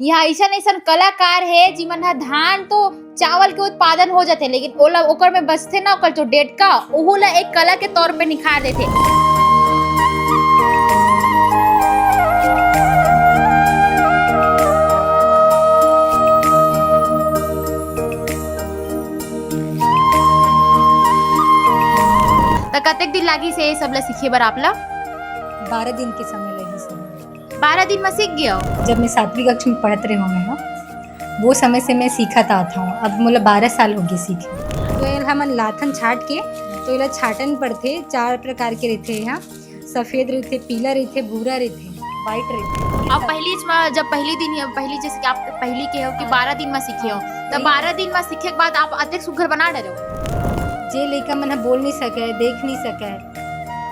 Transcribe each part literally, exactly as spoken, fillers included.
यहाँ अइसन अइसन कलाकार हे, जिमन ह धान तो चावल के उत्पादन हो जाथे, लेकिन ओला, ओकर में बचथे ना ओकर जो डेटका, ओहू ला एक कला के तौर पे निखार देथे। त कतेक दिन लागिस ये सब ला सीखे बर आप ला? बारह दिन के समय लगिस। बारह दिन में सीख गए हो? जब मैं सातवीं कक्षा में पढ़त रहे हूँ मैं, हाँ, वो समय से मैं सीखत आत हूँ। अब मोला बारह साल हो गए सीखे। तो एला हमन लाथन छाट के, तो एला छाटन पड़थे। चार प्रकार के रहिथे यहाँ, सफेद रहिथे, पीला रहिथे, भूरा रहिथे, व्हाइट रहिथे। अब पहली च-, जब पहली दिन ही, पहली जैसे कि आप पहली के हो कि हाँ। बारह दिन में सीखे हो, तो वही। बारह दिन में सीखे के बाद आप अतेक सुघर बना डरे हो। जे लइका मन ह बोल नहीं सके, देख नहीं सके,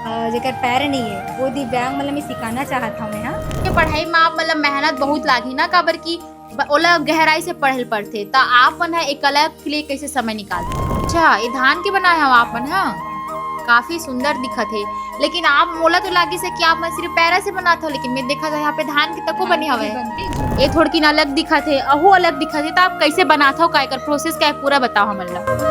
अ, जेकर पैर नहीं है, वो दिव्यांग मन ल मैं सिखाना चाहत हूँ मैं, हाँ। के पढ़ाई में आप मतलब मेहनत बहुत लागही ना, काबर कि ब-, ओला गहराई से पढ़े ल पड़थे, त आप मन ह ए कला के लिए कैसे समय निकालथे? अच्छा, ये धान के बनाए हव आप मन ह? काफी सुंदर दिखत हे, लेकिन आप, मोला तो लागिस हे कि आप मन सिर्फ पैरा से बनात हव, लेकिन मैं देखत हव यहाँ पे धान के तको बने हवे। ये थोड़किन अलग दिखत हे, अहू अलग दिखत हे, त आप कैसे बनात हव, का एकर प्रोसेस का हे, पूरा बताओ हमन ला।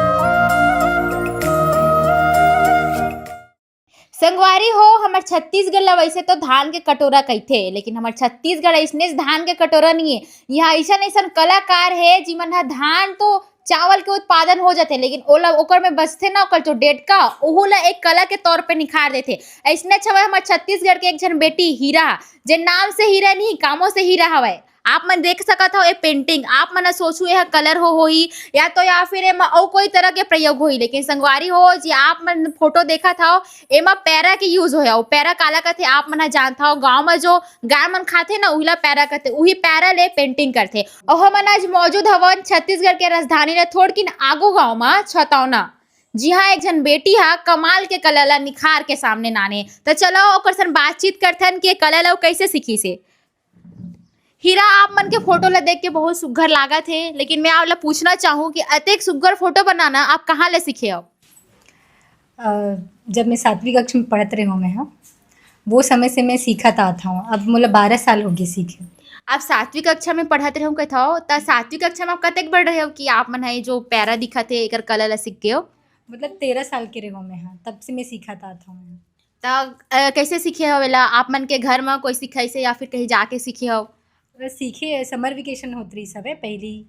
संगवारी हो, हमर छत्तीसगढ़ ला वैसे तो धान के कटोरा कहिथे, लेकिन हमर छत्तीसगढ़ अइसने धान के कटोरा नहीं है। यहाँ अइसन अइसन कलाकार हे, जिमन ह धान तो चावल के उत्पादन हो जाथे, लेकिन ओला, ओकर में बचथे ना ओकर जो डेटका, ओहू ला एक कला के तौर पे निखार देथे। अइसने हवय हमर छत्तीसगढ़ के एक झन बेटी हीरा, जे नाम से हीरा नहीं, कामों से हीरा हवय। आप मन देख सकत हव, ये पेंटिंग आप मन ह सोचहू, ये ह कलर हो होही, या तो, या फिर एमा अउ कोई तरह के प्रयोग होही, लेकिन संगवारी हो, जे आप मन फोटो देखत हव, एमा पैरा के यूज होय। अउ पैरा काला कथे, आप मन ह जानत हव, गांव म जो गाय मन खाथे ना, उही ला पैरा कथे, उही पैरा ले पेंटिंग करथे। अउ हमन आज मौजूद हवन छत्तीसगढ़ के राजधानी ले थोड़किन आगू गांव म छतौना, जिहां एक झन बेटी ह कमाल के कला ला निखार के सामने लाने। त चलो, ओकर संग बातचीत करथन कि ये कला ला वो कैसे सीखिस हे। हीरा, आप मन के फोटो ला देख के बहुत सुघर लागत हे, लेकिन मैं आप ला पूछना चाहूँ कि अतेक सुघर फोटो बनाना आप कहाँ ले सीखे हो? अ, जब मैं सातवीं कक्षा में पढ़त रहे हूँ मैं, हाँ, वो समय से मैं सीखत आत हूँ। अब मोला बारह साल हो गए सीखे। आप सातवीं कक्षा में पढ़त रहे हो कहत हो, त सातवीं कक्षा में आप कतेक बड़ रहे हो कि आप मन ह ये जो पैरा दिखत हे, एकर कला ला सीख गए हो? मतलब तेरह साल के रहे हूँ मैं, हाँ, तब से मैं सीखत आत हूँ। त, अ, कैसे सीखे हो एला? आप मन के घर म कोई सिखाइस हे या फिर कहीं जाके सीखे हो? बस सीखे, समर वेकेशन होत रहिस हवे पहली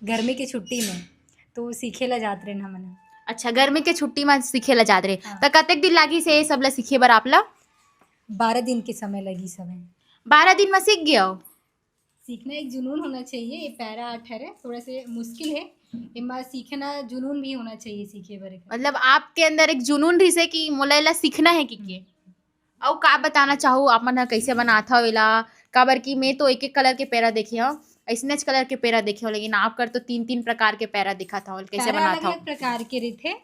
गर्मी के छुट्टी में, तो सीखे ला जात रहेन हमन। अच्छा, गर्मी के छुट्टी म सीखे ला जात रहे। हाँ। त कतेक दिन लागिस हे ये सब ला सीखे बर आप ला? बारह दिन के समय लगिस हवे। बारह दिन म सीख गए हो? सीखना एक जुनून होना चाहिए। ये पैरा आर्ट हरे, थोड़ा से मुश्किल है, एमा सीखना जुनून भी होना चाहिए सीखे बर। मतलब आपके अंदर एक जुनून रहिस हे कि मोला एला सीखना है कि के? हम्म। अउ का बताना चाहू, आप मन ह कैसे बनात हव एला? काबर कि मैं तो एक-एक कलर के पैरा देखे हव, अइसनेच कलर के पैरा देखे हव, लेकिन आप कर तो तीन-तीन प्रकार के पैरा दिखत हव, कैसे पैरा बनात हव? अलग-अलग प्रकार के रहिथे।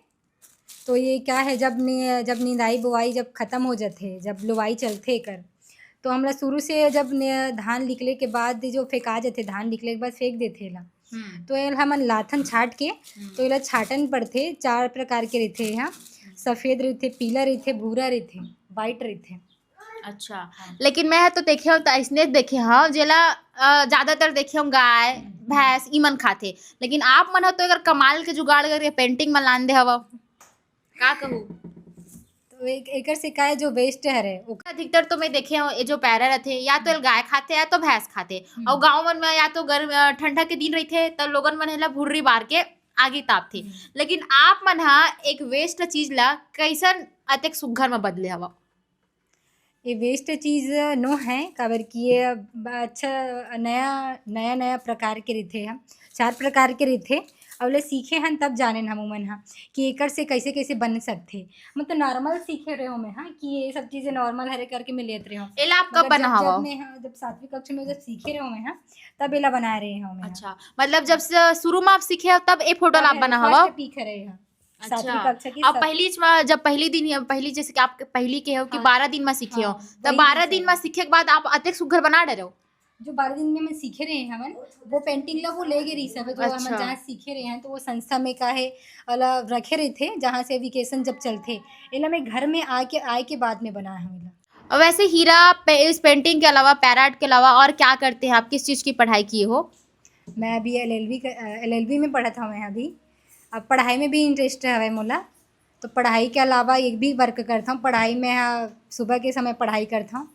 तो ये क्या है, जब नि-, जब निंदाई बोआई जब खत्म हो जाथे, जब लुवाई चलथे एकर, तो हमला शुरू से जब नि-, धान निकले के बाद जो फेंका जाथे, धान निकले के बाद फेंक देथे एला। हम्म। तो एला हमन लाथन छाट के, हम्म। तो एला छाटन पड़थे। चार प्रकार के रहिथे यहाँ, हम्म। सफेद रहिथे, पीला रहिथे, भूरा रहिथे, व्हाइट रहिथे। अच्छा, हाँ। लेकिन मैं ह तो देखे हव, त अइसने देखे हव, जेला, अ, ज्यादातर देखे हव गाय, हम्म। भैंस, ई मन खाथे। लेकिन आप मन ह तो एकर कमाल के जुगाड़ करके पेंटिंग म लान दे हव। का कहू? तो एक, एकर से का है, जो वेस्ट हरे, ओकर अधिकतर तो मैं देखे हव, ये जो पैरा रथे, या तो एल गाय खाथे, या तो भैंस खाथे। हम्म। अउ गाँव मन में या तो गर्म, अ, ठंडा के दिन रहिथे, त लोगन मन एला भुर्री बार के आगी तापथे। हम्म। लेकिन आप मन ह एक वेस्ट चीज ला कैसन अतेक सुघर म बदले हव? ये वेस्ट चीज नो है, काबर कि ये ब-, अच्छा, नया, नया, नया प्रकार के रहिथे ह, चार प्रकार के रहिथे। अउ ले सीखे हन तब जानेन हम उमन ह कि एकर से कैसे, कैसे बन सकथे। मतलब नॉर्मल सीखे रहे हो मैं ह कि ये सब चीजें नॉर्मल हरे करके मैं लेत रहे हूँ। एला आप कब मगर जब, बनाहव? जब मैं ह, जब सातवीं कक्षा में जब सीखे रहे हो मैं ह, तब एला बना रहे हो मैं ह। अच्छा, मतलब जब से शुरू में आप सीखे हो तब ए फोटो ला आप तब बनाहव? फर्स्ट पीक हरे ह। अच्छा, सातवीं कक्षा की अब सब पहली च-, जब पहली दिन, पहली जैसे कि आप पहली के हो कि हाँ, बारह दिन में सीखे हो, हाँ, तब वही बारह दिन में सीखे के बाद आप अतेक सुघर बना डरे हो? जो बारह दिन में मैं सीखे रहे हैं हमन, वो पेंटिंग ला वो ले गए रही सब, जो हमन अच्छा। जहाँ सीखे रहे हैं, तो वो संस्था में का है, वाला रखे रहे थे, जहाँ से वेकेशन जब चलथे, एला मैं घर में आके, आए के बाद में बनाया हूँ एला। और वैसे हीरा पे, इस पेंटिंग के अलावा, पैरा आर्ट के अलावा और क्या करते हैं आप? किस चीज़ की पढ़ाई किए हो? मैं अभी एलएलबी कर, अ, एलएलबी में पढ़त हवं मैं अभी। अब पढ़ाई में भी इंटरेस्ट हवय मोला, तो पढ़ाई के अलावा ये भी वर्क करत हवं। पढ़ाई में, हाँ, सुबह के समय पढ़ाई करत हवं,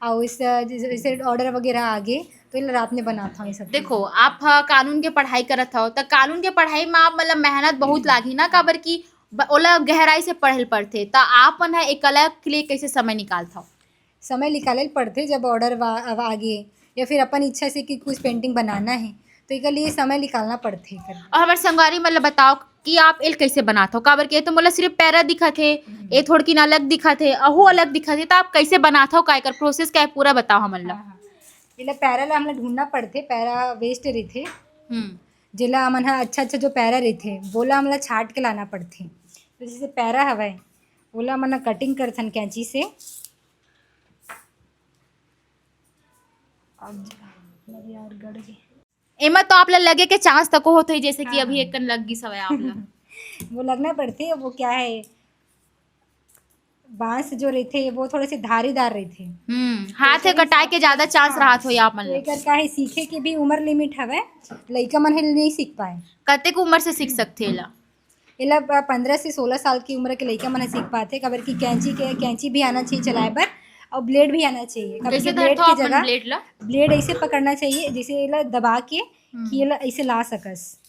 और इस, अ, जैसे, जैसे ऑर्डर वगैरह आगे, तो ये रात में बनात हवं ये सब चीज। देखो, आप ह कानून के पढ़ाई करत हव, त कानून के पढ़ाई में आप, मतलब, मेहनत बहुत लागही ना, काबर कि ब-, ओला गहराई से पढ़े ल पड़थे। त आप मन ह ए कला के लिए कैसे समय निकालथव? समय निकाले ल पड़थे, जब ऑर्डर वा-, अब आगे या फिर अपन इच्छा से कि कुछ पेंटिंग बनाना है, तो एकर लिए समय निकालना पड़थे एकर। और हमर संगवारी मन ल बताओ कि आप एल कैसे बनाथव, काबर कि ए तो मोला सिर्फ पैरा दिखत हे, हम्म। ए थोड़किन अलग दिखत हे, अहू अलग दिखत हे, त आप कैसे बनाथव, का एकर प्रोसेस का है, पूरा बताओ हमन ल। हाँ, हाँ। एला पैरा ला हमला ढूंढना पड़थे, पैरा वेस्ट रहिथे। हम्म। जेला हमन ह अच्छा-अच्छा जो पैरा रहिथे, वोला हमला छाट के लाना पड़थे। तो जैसे पैरा हवय, वोला हमन ह कटिंग करथन कैंची से। अब यार गड़ गए। एमा तो आप ला लगे के चांस तको होत होही, जैसे कि हाँ। अभी एक कन लग गिस हवय आप ला। वो लगना पड़थे, वो क्या है, बांस जो रहिथे, वो थोड़े से धारीदार रहिथे। हम्म, हाथ तो से कटाए के ज्यादा चांस हाँ। राहत होही आप मन तो ला। एकर का है, सीखे के भी उम्र लिमिट हवय, लइका मन ह नहीं सीख पाए। कतेक उम्र से सीख सकथे एला? एला प-, पंद्रह से सोलह साल की उम्र के लइका मन ह सीख पाथे, काबर कि कैंची के, कैंची भी आना चाहिए चलाए बर, और ब्लेड भी आना चाहिए, काबर कैसे कि ब्लेड धरथव के अपन जगह ब्लेड ला? ब्लेड ऐसे पकड़ना चाहिए, जैसे एला दबा के, हम्म। कि एला ऐसे ला सकस।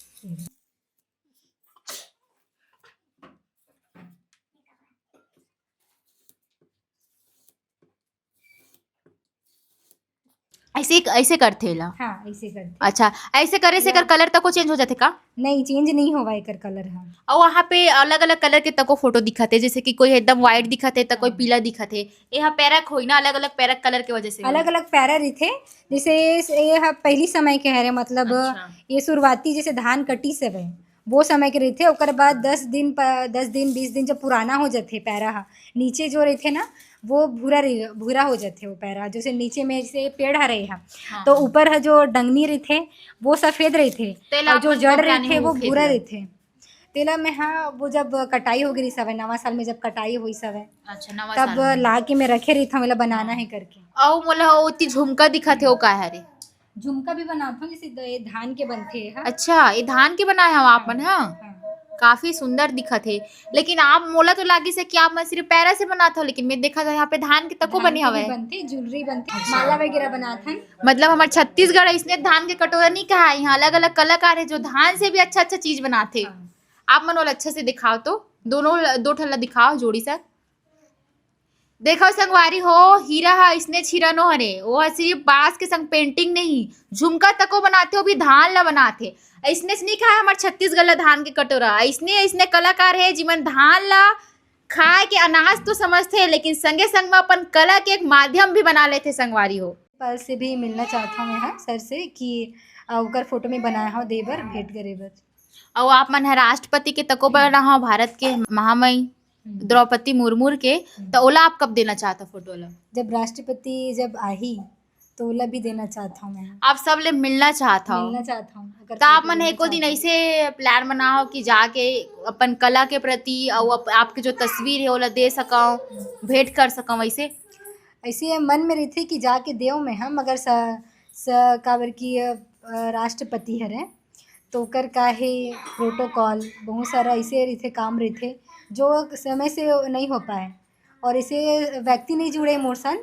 ऐसे, ऐसे करथे एला? हाँ, ऐसे करथे। अच्छा, ऐसे करे से एकर या- कलर तको चेंज हो जाथे का? नहीं, चेंज नहीं होवा एकर कलर ह। अउ वहाँ पे अलग-अलग कलर के तको फोटो दिखत हे, जैसे कि कोई एकदम व्हाइट दिखत हे, त कोई हाँ। पीला दिखत हे। एहा पैरा के होही ना, अलग-अलग पैरा के कलर के वजह से होही। अलग-अलग पैरा रहिथे, जैसे ये, ये ह पहली समय के हरे, मतलब अच्छा। ये शुरुआती जैसे धान कटिस हवय, वो समय के रहिथे, ओकर बाद दस दिन प-, दस दिन, बीस दिन जब पुराना हो जाथे पैरा ह, नीचे जो रहिथे ना, वो भूरा रह-, भूरा हो जाथे वो पैरा, जैसे नीचे में जैसे पेड़ ह रहे ह, हाँ, तो हाँ। ऊपर ह जो डंगनी रहिथे, वो सफेद रहिथे, तेला और जो अपन जड़ कपड़ा रहिथे, नहीं वो होखे भूरा दिया। रहिथे। तेला में, हाँ, वो जब कटाई हो गिस हवय, नवा साल में जब कटाई होइस हवय, अच्छा, नवा तब साल में। ला के मैं रखे रहिथंव, एला बनाना हाँ। है करके। अउ मोला ओती झुमका दिखत हे, वो का हरे? झुमका भी बनाथंव, जैसे द-, ये धान के बनथे, हाँ। अच्छा, ये धान के बनाए हव आप मन, हाँ। हाँ? हाँ। काफी सुंदर दिखत हे। लेकिन आप, मोला तो लागिस हे कि आप मन सिर्फ पैरा से बनाथव, लेकिन मैं देखत हव यहाँ पे धान के तको धान बने के भी हवय। बनथे, ज्वेलरी बनथे, अच्छा। माला वगैरह बनाथन। मतलब हमर छत्तीसगढ़ इसने धान के कटोरा नहीं कहा है, यहाँ अलग-अलग कलाकार है जो धान से भी अच्छा-अच्छा चीज बनाथे। हाँ। आप मन ओला अच्छा से दिखाओ तो, दोनों ल-, दो ठन ला दिखाओ जोड़ी से। देखव संगवारी हो, हीरा ह अइसनेच हीरा नो हरे, वो ह सिर्फ बांस के संग पेंटिंग नहीं, झुमका तको बनाथे, वो भी धान ला बनाथे। अइसनेच नहीं कहा हमर छत्तीसगढ़ ला धान के कटोरा, अइसने, अइसने कलाकार हे जिमन धान ला खाए के अनाज तो समझथे, लेकिन संगे संग म अपन कला के एक माध्यम भी बना लेथे संगवारी हो। प्रिंसिपल से भी मिलना चाहत हंव मैं ह, सर से, कि, अ, ओकर फोटो में बनाए हंव दे बर, भेंट करे बर। अउ आप मन ह राष्ट्रपति के तको बनाहव, भारत के महामहिम हम्म। द्रौपदी मुर्मू के, हम्म। त ओला आप कब देना चाहत हव फोटो ला? जब राष्ट्रपति जब आही, तो ओला भी देना चाहत हंव मैं। आप सब ले मिलना चाहत हव? मिलना चाहत हंव, ओकर त आप फोटो मन ह लेना एको दिन चाहत हंव। ऐसे प्लान बनाओ कि जाके अपन कला के प्रति अउ अप-, आपके जो तस्वीर हे, ओला दे सकव, भेंट कर सकव, ऐसे? ऐसे मन में रहिथे कि जाके देव मैं ह, मगर स-, स-, काबर कि, अ, राष्ट्रपति हरे, तो ओकर का हे, प्रोटोकॉल, बहुत सारा ऐसे रहिथे, काम रहिथे, जो समय से नहीं हो पाए। और ऐसे व्यक्ति नहीं जुड़े मोर संग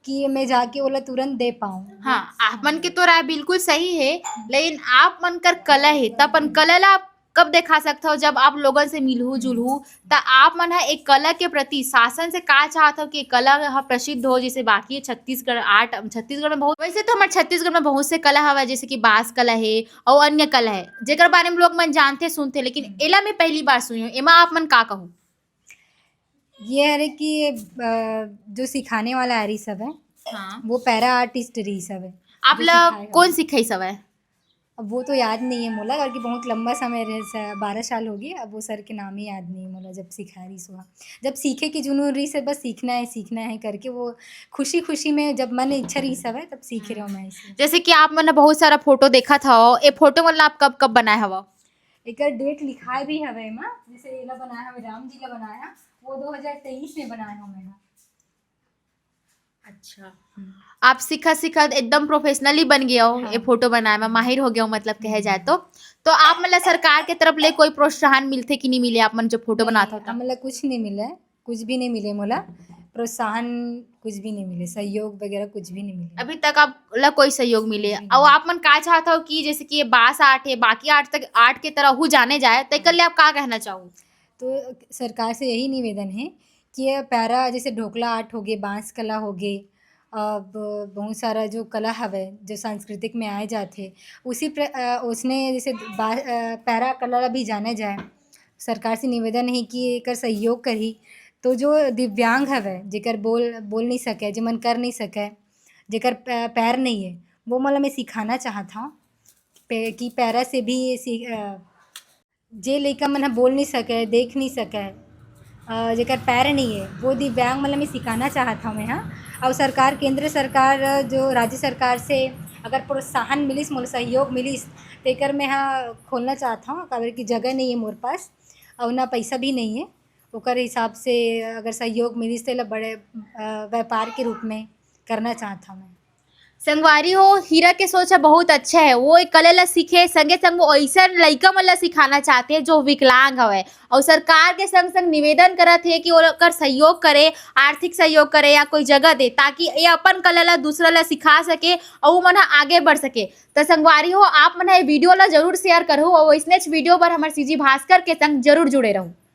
कि मैं जाके ओला तुरंत दे पाऊँ। हाँ, आप मन के तो राय बिल्कुल सही हे, लेकिन आप मन कर कला हे, त अपन कला ला आप कब दिखा सकथव? जब आप लोगन से मिलहू जुलहू, त आप मन ह एक कला के प्रति शासन से का चाहत हव कि कला ह प्रसिद्ध हो, जैसे बाकी छत्तीसगढ़ आर्ट, छत्तीसगढ़ में बहुत, वैसे तो हमर छत्तीसगढ़ में बहुत से कला हवय, जैसे कि बांस कला हे अउ अन्य कला हे, जेकर बारे में लोग मन जानथे सुनथे, लेकिन एला मैं पहली बार सुनी हूँ। एमा आप मन का कहू? ये हरे कि, अ, जो सिखाने वाला हरिस हवय, हाँ। वो पैरा आर्टिस्ट रहिस हवय, आप जो ला सिखाए हवय। कौन सिखाइस हवय? अब वो तो याद नहीं है मोला, काबर कि बहुत लंबा समय रहे, स-, बारह साल हो गए, अब वो सर के नाम ही याद नहीं है मोला, जब सिखा रहिस हवय। जब सीखे के जुनून रहिस हे, बस सीखना है, सीखना है करके, वो खुशी खुशी में जब मन इच्छा रहिस हवय, तब सीख रहे हो मैं इसे। जैसे कि आप मन बहुत सारा फोटो देखत हव, ए फोटो मन ला आप कब कब बनाए हव? एकर डेट लिखाए भी हवय एमा, जैसे एला बनाया हवय, राम जी ला बनाया, वो दो हज़ार तेईस में बनाया हूँ मैं। अच्छा। आप सीखत सीखत एकदम प्रोफेशनली बन गए हो, हाँ। ये फोटो बनाए में माहिर हो गए हो, मतलब कहे जाए तो। तो आप मतलब सरकार के तरफ ले कोई प्रोत्साहन मिलथे कि नहीं मिले, आप मन जो फोटो बनात हो? हमला कुछ नहीं मिले, कुछ भी नहीं मिले मोला, प्रोत्साहन कुछ भी नहीं मिले, सहयोग वगैरह कुछ भी नहीं मिले। अभी तक आप ला कोई सहयोग मिले? और आप मन का चाहत हो कि जैसे कि ये बांस आर्ट है, बाकी आर्ट तक, आर्ट के तरह हु जाने जाए, तो एकर ले आप का कहना चाहो? तो सरकार से यही निवेदन है कि ये पैरा, जैसे ढोकला आर्ट हो गए, बांस कला हो गए, अब बहुत सारा जो कला हवे, जो सांस्कृतिक में आए जाते, उसी प्र, अ, उसने जैसे बा, अ, पैरा कला भी जाने जाए। सरकार से निवेदन है कि एकर सहयोग करही। तो जो दिव्यांग हवे, जेकर बोल, बोल नहीं सके, जेमन कर नहीं सके, जेकर पै-, पैर नहीं है, वो मन ला मैं सिखाना चाहत हूँ पे-, कि पैरा से भी सी-, अ, जे लइका मन ह बोल नहीं सके, देख नहीं सके, अ, जेकर पैर नहीं है, वो दिव्यांग मन ला मैं सिखाना चाहत हूँ मैं, हाँ। और सरकार, केंद्र सरकार, जो राज्य सरकार से अगर प्रोत्साहन मिलिस, मोला सहयोग मिलिस, तेकर मैं हा खोलना चाहत हूँ, काबर कि जगह नहीं है मोर पास और ना पैसा भी नहीं है। ओकर हिसाब से अगर सहयोग मिलिस, तेला बड़े, अ, व्यापार के रूप में करना चाहत हूँ मैं। संगवारी हो, हीरा के सोच ह बहुत अच्छा है। वो एक कला ला सीखे, संगे संग वो ऐसन लइका मन ला सिखाना चाहते हैं जो विकलांग हवे, और सरकार के संग संग निवेदन करत है कि ओकर सहयोग करे, आर्थिक सहयोग करे या कोई जगह दे, ताकि ये अपन कला ला दूसरा ला सिखा सके और वो मन ह आगे बढ़ सके। तो संगवारी हो, आप मन ह ये वीडियो ला जरूर शेयर करहु और वैसनेच वीडियो पर हमर सीजी भास्कर के संग जरूर जुड़े रहू।